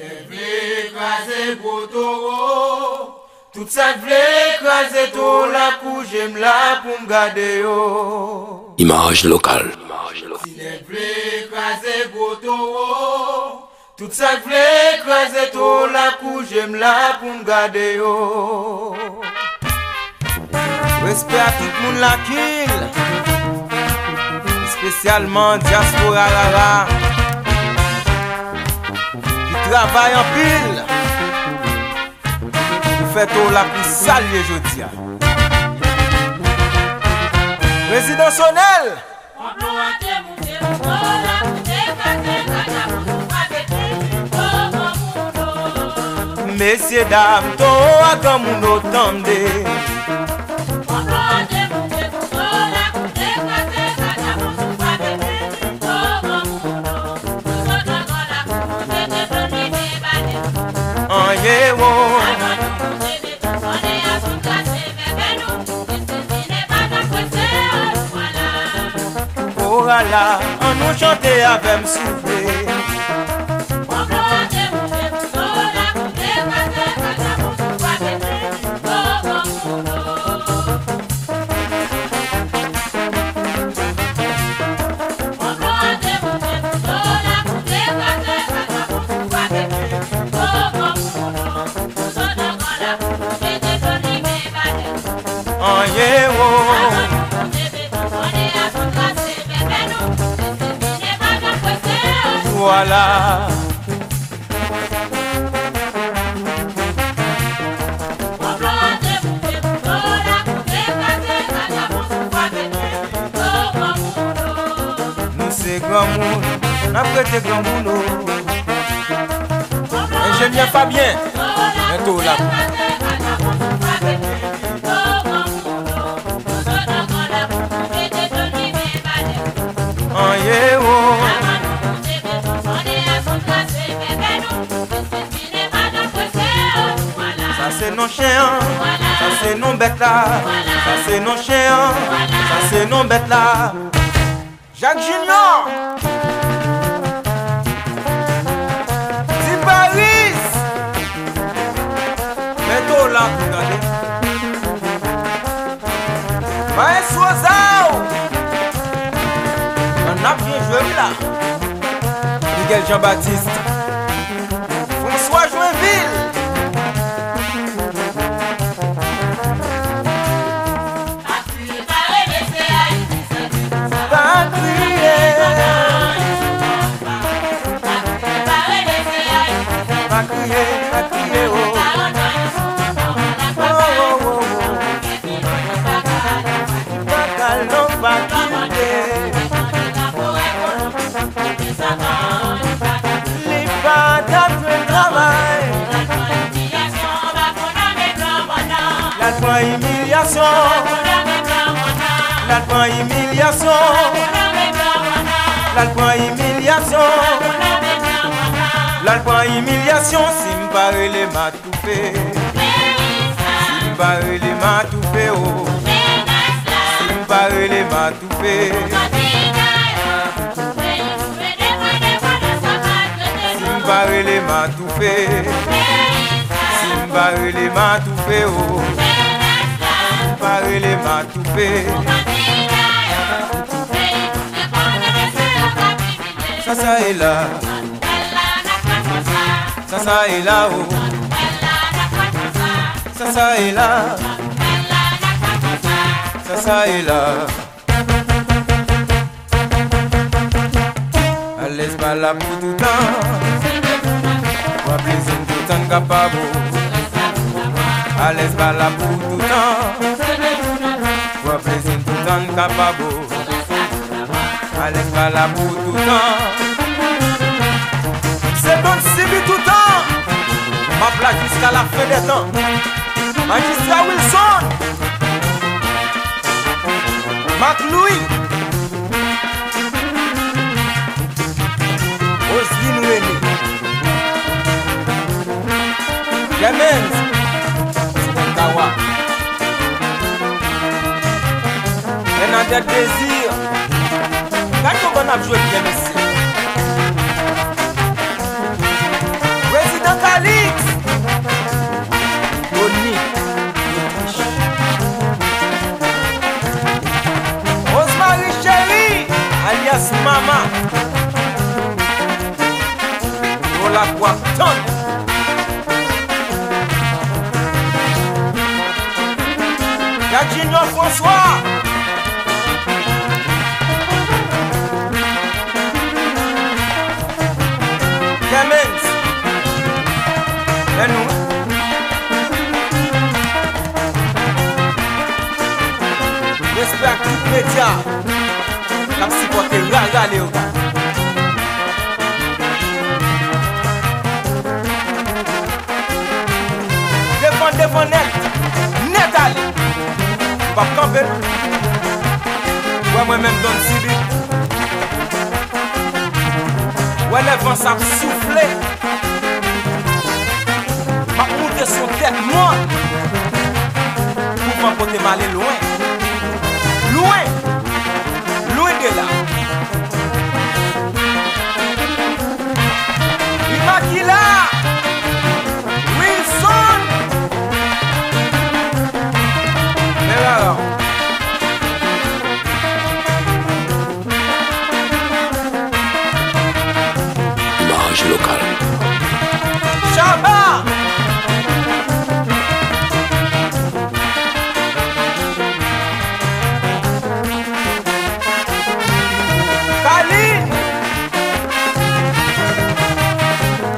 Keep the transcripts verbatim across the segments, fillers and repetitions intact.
Vle kraze gwo towo. Tout sa k vle kraze towo lakou je m la pou m gade yo. Imaj lokal. Ti nèg vle kraze gwo towo. Tout sa k vle kraze towo lakou je m la pou m gade yo. Respè a tout moun Lakil, espesyalman dyaspora Rara ki travay anpil pou fè towo lakou sa l ye jodi a. Prezidan Sonèl! Mesye dam, towo a granmoun o tande. An ye wo. Koral la, annou chante avè m souple. An ye wo. Vwala. Nou se granmoun, n ap rete granmoun o. Enjenyè Fabien, men towo la. An ye wo. Sa se non chen an, sa se non bèt la, sa se non chen an, sa se non bèt la. Jak Junior, Ti Paris, men towo la pou gade. Maestro Zao, n ap byen jwe wi la. Miguel Jean Baptiste, François Joinville. Pa kriye. Pa kriye, pa kriye, oh. Oh, oh, oh, oh. Li pa ka al nan fakilte. Li pa t ap jwenn travay. L al pran imilyasyon. L al pran imilyasyon. L al pran imilyasyon. L al pran imilyasyon. Si m pa rele m a toufe. Si m pa rele m a toufe, oh. Si m pa rele m a toufe. Si m pa rele m a toufe. Si m pa rele m a toufe, oh. Si m pa rele m a toufe. Sa sa e la. Sa sa e la, oh. Sa sa e la. Sa sa e la. Alèz pa la pou toutan. W ap lezi m toutan n kapab, oh. Alèz pa la pou toutan. W ap lezi m toutan n kapab, oh. Alèz pa la pou toutan. Se Don Sibi toutan. M ap la jiska la fen dè tan. Majistra Wilson. Marc Louis. Roseline René. Clemens. Kawa. Bernadette Désir. Gad kòman n ap jwe byen, mesye. W ap tann. Gad Junior François. Clemens. Men nou. Respè ak tout medya k ap sipòte Rara Leoga. Devan, devan nèt, nèt ale. Nou p ap kanpe, non. Wè mwen menm Don Sibi. Wè lè van sa ap soufle. M ap moute sou tèt mòn pou van pote m ale lwen. Lwen! Lwen de la. Imakila! Wilson! Men la la. Imaj lokal. Shabba! Kali!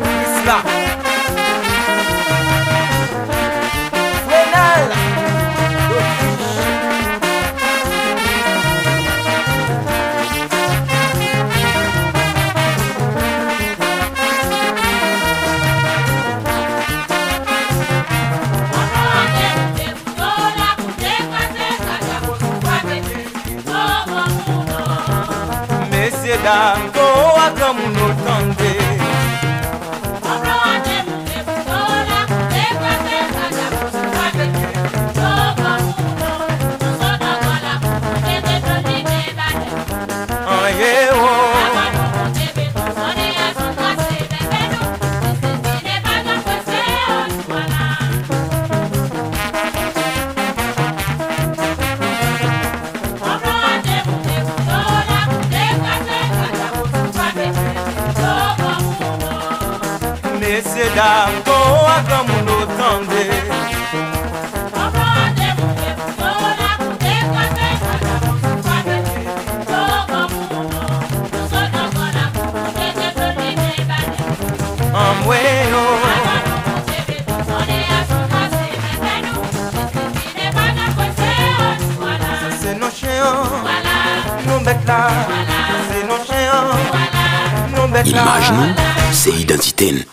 Krisla! Frenèl! Dotich! Mesye dam, Towo a granmoun yo tande. An ye wo. Mesye dam, Towo a granmoun yo tande. Anmwe yo. Sa se non chen an, non bèt la. Sa se non chen an, non bèt la. Imaj nou, se idantite n.